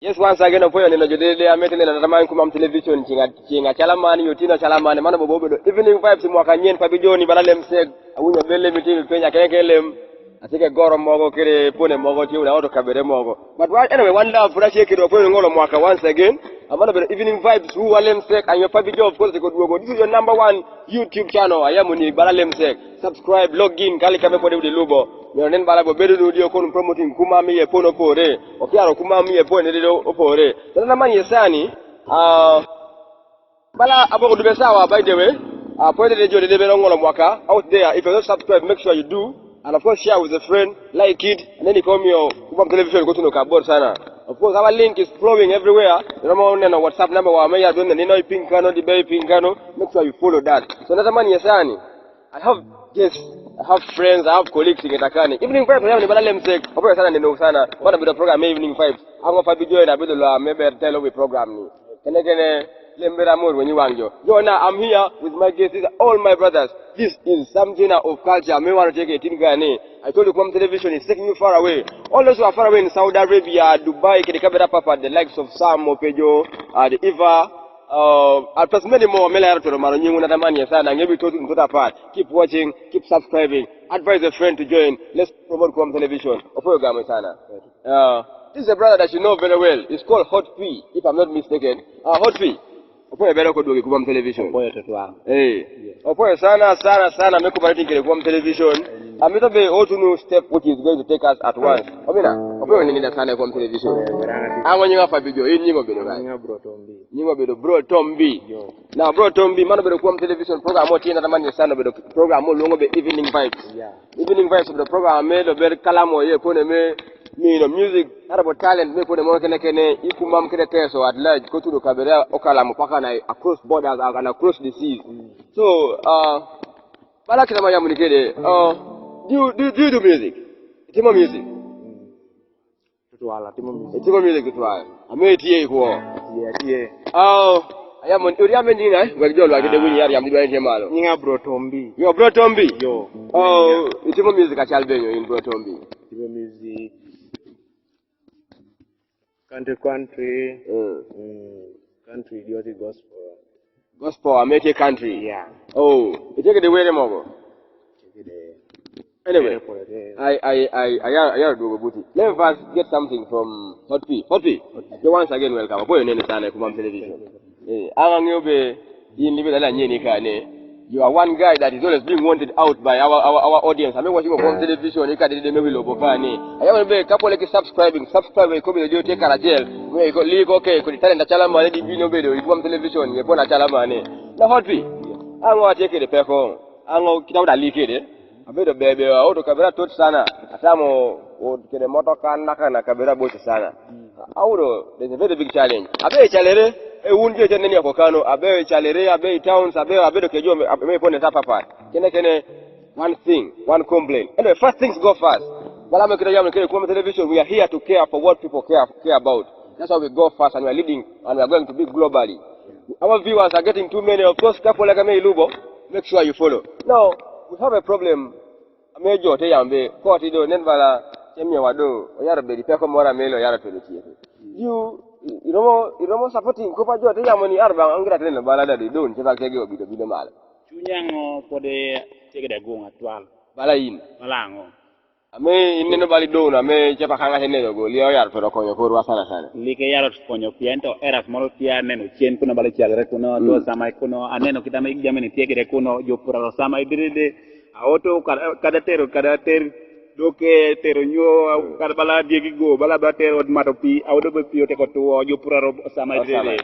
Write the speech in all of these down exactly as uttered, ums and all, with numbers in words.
Yes, once again, opwoyo neno jo dede, amete neno na tamani kumam television, cinga, cinga calaman, yo tino calaman, mano bobo bedo. Evening Vibes mwaka nyen, pa bi joni, bala lem sek, awinyo bele meeting, penya kene kene lem. Atike goro mogo, kere pone mogo, tiyo na oto kabere mogo. But one, anyway, one love, pura sie kere opwoyo ngolo mwaka once again. Amano bedo Evening Vibes, who walem sek, and your papi jo, of course, ko duogo. This is your number one YouTube channel, Ayamoni, bala lem sek. Subscribe, log in, kali kame pode ude lubo. Nyo nen bala bo bedo nu dio kon promoting kumam ye pono pore. Okiaro kumam ye pone dio opore. Tana man ye sani. Ah, bala abo ko dube sawa, by the way. Ah, pwede de jo de be ngolo mwaka. Out there, if you don't subscribe, make sure you do. And of course, share with a friend, like it, and then you come here, kumam television, go to no kabor sana. Of course, our link is flowing everywhere. You know, on WhatsApp number, wa me ya don, you know, ping kano, di be ping kano. Make sure you follow that. So, another man ye sani. I have guests, I have friends, I have colleagues in Getakani. Evening Vibes, I have ni bala lem sek. Opwoyo sana ni no sana. What about the program, Evening Vibes? Ango pa bi join, abi do la, me ber telo bi program ni. Kene kene, lembera mor wenyi wang jo. Jo na, I'm here with my guests, these are all my brothers. This is Samjina of culture. Me wano teke tin gani. I told you, Kumam Television is taking you far away. All those who are far away in Saudi Arabia, Dubai, kede kabera papa, the likes of Sam Opejo, uh, the Eva, uh, and plus many more. Mela yaro toro maro nyingu na tamani sana. Ngebi totu mtoto apart. Keep watching, keep subscribing. Advise a friend to join. Let's promote Kumam Television. Opwoyo gamo sana. Uh, this is a brother that you know very well. He's called Hot P, if I'm not mistaken. Uh, Hot P. Opwoyo bero ko duogi Kumam Television. Opwoyo to twang'. Eh. Yes. Opwoyo sana, sana, sana. Me ko bari tin kere Kumam Television. Mm. Ami to be otunu step which is going to take us at once. Omina, opwoyo ni nida sana Kumam Television. Opwoyo, beranga di. Ango nyinga pa bi jo, in nyingo bedo gai. Nyinga Bro Tombi. Nyingo bedo Bro Tombi. Yo. Na Bro Tombi, mano bedo Kumam Television program mo tina tamani sana bedo program mo luongo be Evening Vibes. Yeah. Evening Vibes of the program, me do ber kalamo ye kone me, me, you know, music, arabo talent, me kone mo kene kene, i kumam kene keso at large, ko tudo kabere, okalamo paka na across borders, and across the seas. Mm. So, uh, bala kina ma yamuni kede, uh, do you, do you, do you do music? Itimo music? Mm. Tutwal, atimo music. Itimo music tutwal. Ame itiye ikwo. Atiye, atiye. Oh, Ayamoni, uri ame nyinga, eh? Gwek jo lwagi de winyi yar yam di dwa nitie malo. Nyinga Bro Tombi. Yo, Bro Tombi? Yo. Oh, itimo music achal benyo in Bro Tombi. Itimo music. Country, country. Mm. Mm. Country, idiot gospel. Gospel, ame tie country. Yeah. Oh, itiye kede were mogo. Itiye kede. Anyway, were, were. I, I, I, I, I, I duogo buti. Let me first get something from Hot P. Hot P, Hot P. Once again, welcome. Opwoyo nene sana Kumam Television. Eh, anga ng'eyo be, in libe dala nyeni kane. You are one guy that is always being wanted out by our, our, our audience. Ame watching Kumam Television, ika de de me wilo bo kane. Ayamoni be, kapo leki subscribing, subscribe, ko be de te karajel. Me ko liko ke, ko di talent achala mane di bino bedo, i Kumam Television, ye pona achala mane. Na Hot P. Ango atiye kede peko. Ango kita uda like de. Abedo bebe, aoto kabera tot sana. Atamo, o kede moto kan naka na kabera bosi sana. Aoto, there's a very big challenge. Abe chalere, e un je tene ni ako kano. Abe chalere, abe towns, abe, abedo kejo, abe me pone tapa pa. Kene kene, one thing, one complaint. Anyway, first things go first. Bala me kede yam kede Kumam Television, we are here to care for what people care, care about. That's why we go first and we are leading and we are going to be globally. Our viewers are getting too many. Of course, kapo leka me ilubo, make sure you follow. Now, we have a problem. Ame jo te yambe, koti do, nen bala, chemye wado, oyaro bedi peko mora melo, oyaro pedi tieke. You, iromo, iromo supporting, kopa jo te yamoni arba, angira te neno bala dadi, don, cheba kege obido, bido malo. Chunya ngo pode tieke de gunga twal. Bala in. Bala ngo. Ame ineno bali dono, ame chepa kanga cheneno go, liyo yar pero konyo korwa sana sana. Like yar konyo pien to eras moro pia neno chien kuno bali chalre kuno, to sama kuno, aneno kita me igdame ni tiegre kuno, jo pura ro sama idiride, aoto kada, kada tero, kada ter, doke tero nyo, kada bala diegi go, bala ba tero mato pi, aodo be pi ote ko tuo, jo pura ro sama idiride.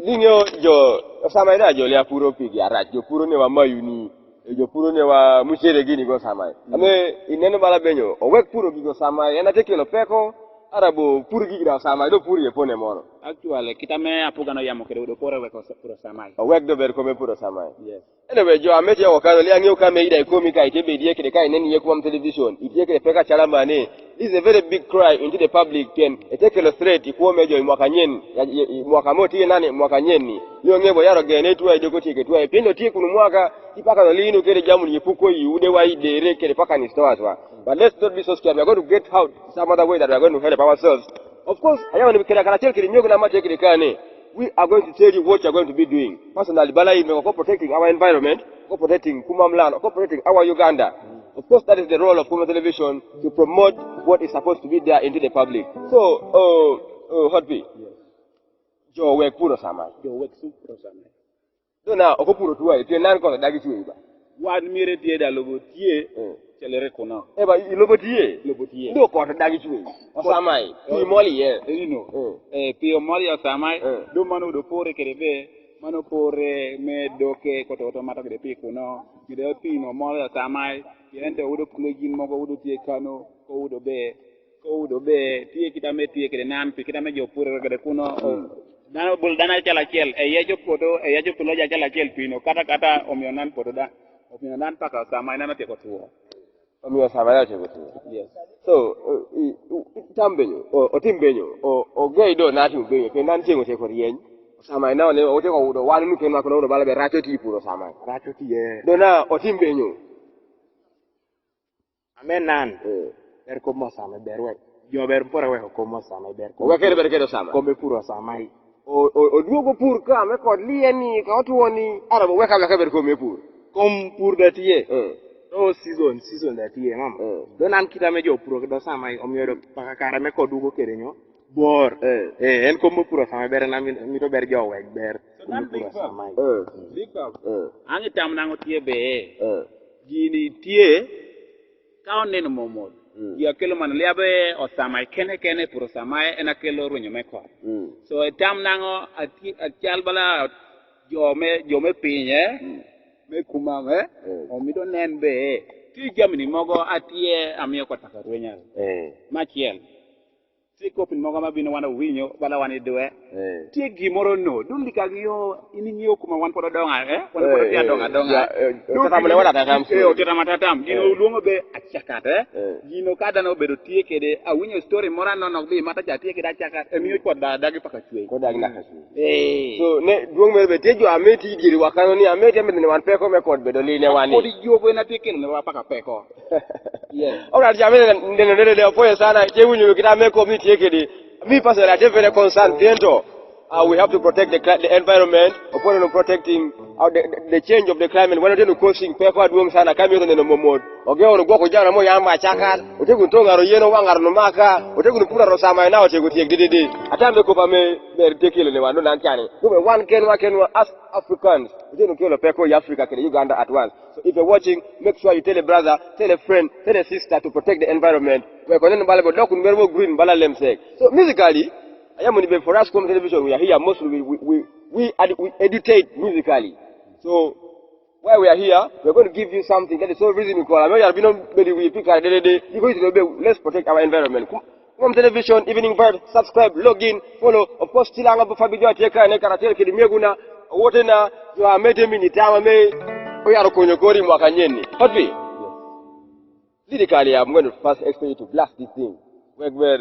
Dingyo jo, sama ida jo lia puro pi gi arach, jo puro ne wa mayuni. E jo puro ne wa muchere gini go samai. Mm. Ame ineno bala benyo, owek puro gi go samai, en ate kelo peko, arabo pur gi da samai, do pur ye pone moro. Actually, kita me apuga no yamo kede udo puro wek puro samai. Owek do ber kome puro samai. Yes. Anyway, jo ame tie wakano, lia ng'eyo kame ida ikomi ka ite bedie kede ka inen ye Kumam Television, ite kede peka chala mane. This is a very big cry into the public, pien. Ete kelo threat, ikuo me jo i mwaka nyen, ya, ya, i mwaka mo tie nane, mwaka nyen ni. Yo nge bo yaro gene tuai, doko tie ke tuai. Pien do tie kunu mwaka, ti paka no lino kede jamu ni puko i, ude wa i dere kede paka ni stoa stoa. But let's not be so scared. We are going to get out some other way that we are going to help ourselves. Of course, aya wani kede karatil kede miogna ma tekede kane. We are going to tell you what you are going to be doing. Personally, bala in ko protecting our environment, ko protecting Kumamlan, ko protecting our Uganda. Of course, that is the role of Kuma Television, to promote what is supposed to be there into the public. So, uh, uh, Hot P. Yes. Jo wek puro samai. Jo wek suk puro samai. Dona, ok opuro tuai, pien nan koth dagi chwe ba. Wan mire tie da lobo tie. Eh. Chelere kuno. E ba, i lobo tie. Lobo tie. Do koth dagi chwe. Osamai. Pi mol iye. Eh, ino. Eh. Eh, pi omol iye osamai. Eh. Do mano do pore kede be. Mano pore me doke koto koto mato kede pi kuno. Kede pi no mol iye osamai. Kede ente udo pule gin mogo udo tie kano. Ko udo be. Ko udo be, tie kita me tie kede nan, pi kita me jo puro kede kuno. Hmm. Dano bul dano achiel achiel, e yecho poto, e yecho pilo ja achiel achiel pino, kata kata omiyo nan poto da. Omiyo nan paka samai nan otieko tuo. Omiyo samai nan otieko tuo. Yes. So, uh, i, i, i, tam benyo, o, otim benyo, o, o gei do na tim benyo, ke nan tieng otieko rieny. Samai na one, otieko udo, wan nu ken ma kono udo bala be racho ti puro samai. Racho ti, eh. Do na, otim benyo. Ame nan. Eh. Ber komo samai ber wek. Jo ber puro wek komo samai ber komo. Wek kede ber kede samai. Komo puro samai. O, o, oduogo pur ka me kod lieni ka otuoni. Arabo wek ka wek ber komo pur. Kom pur da tie. Eh. Do season, season da tie, mama. Eh. Do nan kita me jo puro do samai omiyo do paka kare me kod duogo kede nyo. Bor. Eh. Eh, en komo puro samai ber na mi, mi to ber jo wek ber. So nan puro samai. Eh. Big up. Eh. Ang' itam nang'o tie be. Eh. Gini tie, ka oneno momol. Mm. Ji akelo mana liabe osamai kene kene puro samai en akelo runyo me koth. Mm. So itam nang'o ati-, acal bala jo me, jo me piny, eh? Mm. Me kuma, eh? Mm. Omido nen be, eh. Ti jamni mogo atie amiyo koth paka ruenya. Eh. Machiel. Tye kopin mogo ma bino wan owinyo, bala wan idwe. Eh. Tye gimoro no, dong dikagi yo, in ing'iyo kuma wan pod odongo, eh? Wan pod, eh, odhi adongo, eh, adongo. Ya, eh, dong otetam ne wan atatam, eh, otetam atatam. Gino, eh, oluongo be acakat, eh? Eh. Gino ka dano obedo tye kede, awinyo story moro anono bi mata cha tye kede acakat, emiyo kod da-, dagi paka chwe. Kod dagi paka chwe. Eh. So, ne, duong' mer be tye jo ame ti diri wakano ni ame tye medni wan peko me kod bedo line wani. Kod ijuogo en atye kelo ne wa paka peko. Yes. Ora jamii ndio ndio ndio pole sana. Che winyo kita me community kidi. Me personally, I'm very concerned. Tiento. Uh, we have to protect the, cli- the environment. Upon protecting uh, the, the, the change of the climate. Wan tiento causing pe kwa duong sana kami yoto neno momod. Oge oro gwoko jana mo yamba chakar. Ote kun tonga ro yeno wanga ro maka. Ote kun pura ro sama na ote kun tiek didi. Atambe ko pa me me tekele ne wan nan kani. Kube wan ken wa ken wa as Africans. Ote kun kelo peko ya Africa kede Uganda at once. So if you're watching, make sure you tell a brother, tell a friend, tell a sister to protect the environment. We're going to balabo dokun verbo green bala lemsek. So musically, I am on the for us Kum Television. We are here mostly we we we, we, ed- we educate musically. So while we are here, we're going to give you something that is so reasonable. I know you have been on very we pick a day day. Let's protect our environment. Kum Television, Evening Vibe, subscribe, log in, follow. Of course, tilanga bu fabi jwa tieka ne karatel kidi mieguna. Wote na jwa mete mini tama me. Oyaro konyo kori mwaka nyeni. Hot P. Lyrically, I'm going to first expect you to blast this thing. Wek wer.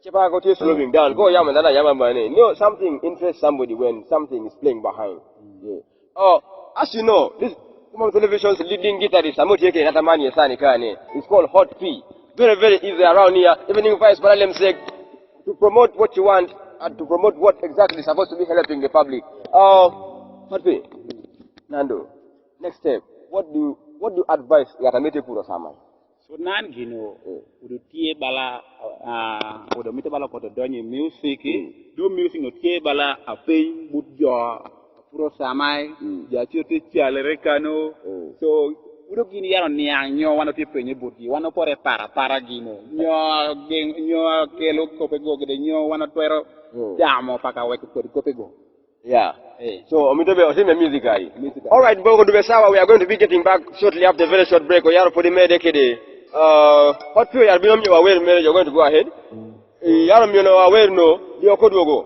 Chepa ko ti slowing down. Go yama nana yama mane. No, something interests somebody when something is playing behind. Yeah. Oh, as you know, this Kumam Television's leading guitarist, Amoti Eke Natamani Sani Kane, is called Hot P. Very, very easy around here. Evening Vibe, Paralem Sek, to promote what you want and to promote what exactly is supposed to be helping the public. Uh, Hot P, Nando, next step, what do you, what do you advise Yatamete Kuro Samai? So nan gino, eh, udo tie bala, ah, udo mite bala koto donyi music, mm, do music no tie bala apiny but jo puro samai, mm, ja tio ti chalere kano. Mm. So udo gini yaro niang nyo wano ti penye but gi, wano pore para para gino. Nyo geng, nyo kelo kope go gede nyo wano twero, mm, damo paka wek kod kope go. Yeah. Eh. So, omito be, otime music ai. Music ai. All right, Bogo, dube sawa, we are going to be getting back shortly after a very short break. Oyaro podi mede kede. Uh, Hot P, oyaro bino miyo wa wer mere, you're going to go ahead. Eh, yaro miyo wa wer no, yo ko duogo.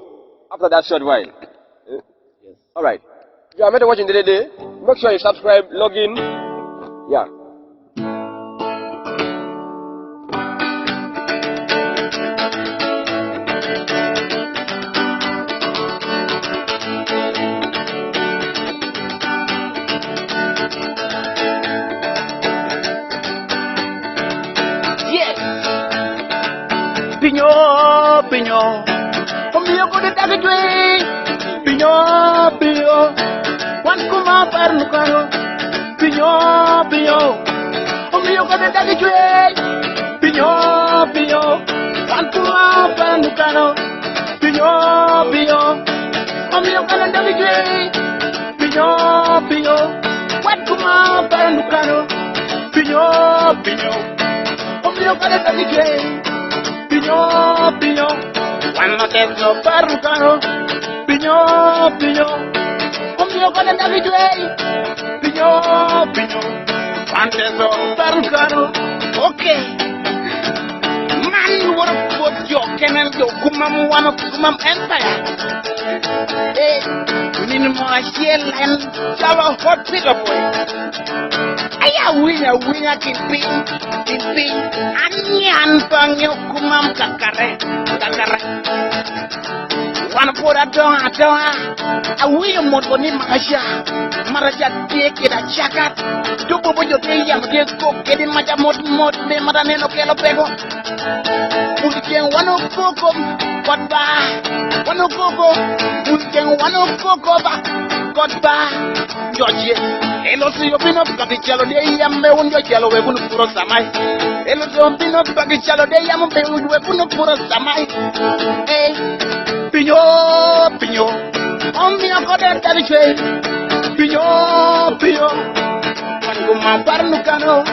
After that short while. Eh? Yes. All right. If you are not watching today, make sure you subscribe, log in. Yeah. Yes. Pinyo Pinyo, omiyo kode dagi jwey. Pinyo, pinyo, wan kuma par nu kano. Pinyo, pinyo, omiyo kode dagi jwey. Pinyo, pinyo, wan kuma par nu kano. Pinyo, pinyo, omiyo kode dagi jwey. Pinyo, pinyo, wan kuma par nu kano. Pinyo, pinyo, omiyo kode dagi jwey. Pinyo, pinyo, wan ma tes no par nu kano. Pinyo, pinyo, omiyo kode dagi jwey. Pinyo, pinyo, wan tes no par nu kano. Okay. Man, what a good job, Kenan, yo, kumam, one of kumam empire. Eh, min mo asiel en, jalo hot pito boy. Aya winya, winya kin piny, kin piny. Anyan pangyo kumam kakare, kakare. Wan pod adonga, adonga. Awinyo mot ko ni maraja. Maraja tye kede acakat. Dubu bu jo tye yam tye kok kede maja mot mot. Be mata neno kelo peko. Bul jeng wano koko. Kot ba. Wano koko. Bul jeng wano koko ba. Kot ba. Joje. Elo si yo bino pagi chalo de yam be un jo chalo we bunu puro samai. Elo si yo bino pagi chalo de yam be un we bunu puro samai. Eh. Pinyo, pinyo. Omiyo kode dagi jwey. Pinyo, pinyo, wan kuma par nu kano.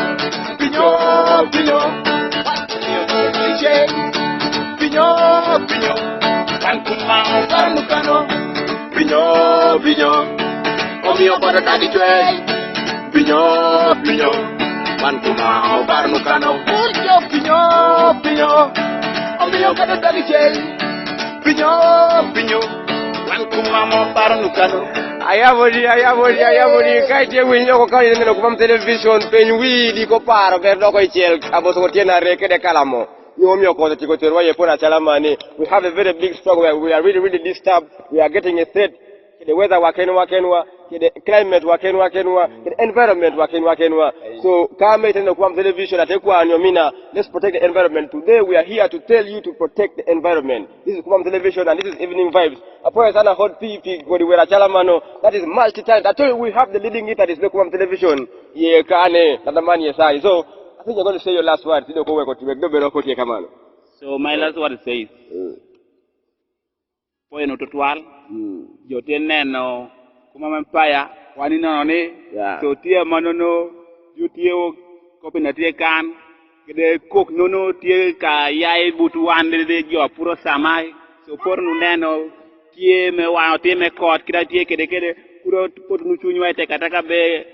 Pinyo, pinyo, wan kuma par nu kano. Pinyo, pinyo, wan kuma par nu kano. Pinyo, pinyo, omiyo kode dagi jwey. Pinyo, pinyo, wan kuma par nu kano. Pinyo, pinyo, omiyo kode dagi jwey. Pinyo, pinyo, wan kuma par nu kano. Ayabodi, ayabodi, ayabodi. Ka itye winyo ko ka ineno Kumam Television, peny widi ko paro ber doko i chiel. Abo so tye na re kede kalamo. Nyo miyo ko tiko terwa ye pona chala mani. We have a very big struggle. We are, we are really, really disturbed. We are getting a threat. Kede weather wa kenwa kenwa, kede climate wa kenwa kenwa, kede environment wa kenwa kenwa. So, ka me iteno Kumam Television, ate kwa nyo mina, let's protect the environment. Today we are here to tell you to protect the environment. This is Kumam Television and this is Evening Vibes. Apoya sana hot pipi, godi wera chala mano. That is multi talent. I tell you, we have the leading guitarist in Kumam Television. Ye kane, nada man ye sai. So, I think you're going to say your last word. Tido ko we ko tibe, do bero ko tie kamano. So, my last word says, mm. Apoyo nu tutwal. Mm. Jo tye neno Kumam Empire, wan inono ni. Yeah. So tye ma nono, jo tye o, kopi na tye kan, kede kok nono tye ka yai but wan de, de jo puro samai. So por nu neno, tye me wan, tye me kot, kida tye kede kede, kuro pot nu cunywa tek ateka be,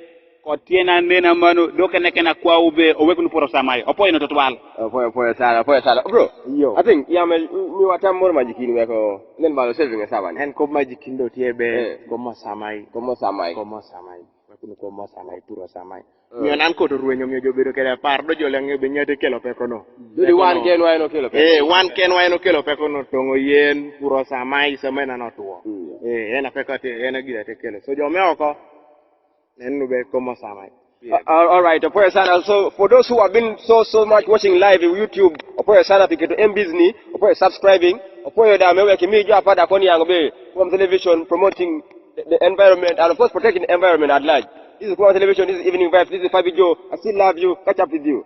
Kot tye na nena mano, do kene kene akwa ube, owek nu puro samai. Opoyo no tutwal. Opoyo, opoyo sana, opoyo sana. Bro, yo. I think, ya me, mi watam moro majikin weko, nen balo saving a saban. En kop majikin do tye be, eh, kop mo samai. Kop mo samai. Kop mo samai. Wek nu kop mo samai, puro samai. Mm. Miyo nan koto ruenyo miyo jo bedo kede par do jo lenge be nyate kelo peko no. Dudi wan ken wa en okelo peko. Eh, wan ken wa en okelo peko no tongo yen, puro samai, samai na no tuo. Mm. Eh, en a peko te, en a gire te kelo. So jo me oko, En nu be komo samai. Uh, all right, opoyo sana. So for those who have been so, so much watching live in YouTube, opoyo sana pi keto en business, opoyo subscribing, opoyo da me wek mi jo apada koni yang be Kumam Television promoting the, the environment and of course protecting the environment at large. This is Kumam Television, this is Evening Vibes, this is Fabi Joe. I still love you. Catch up with you.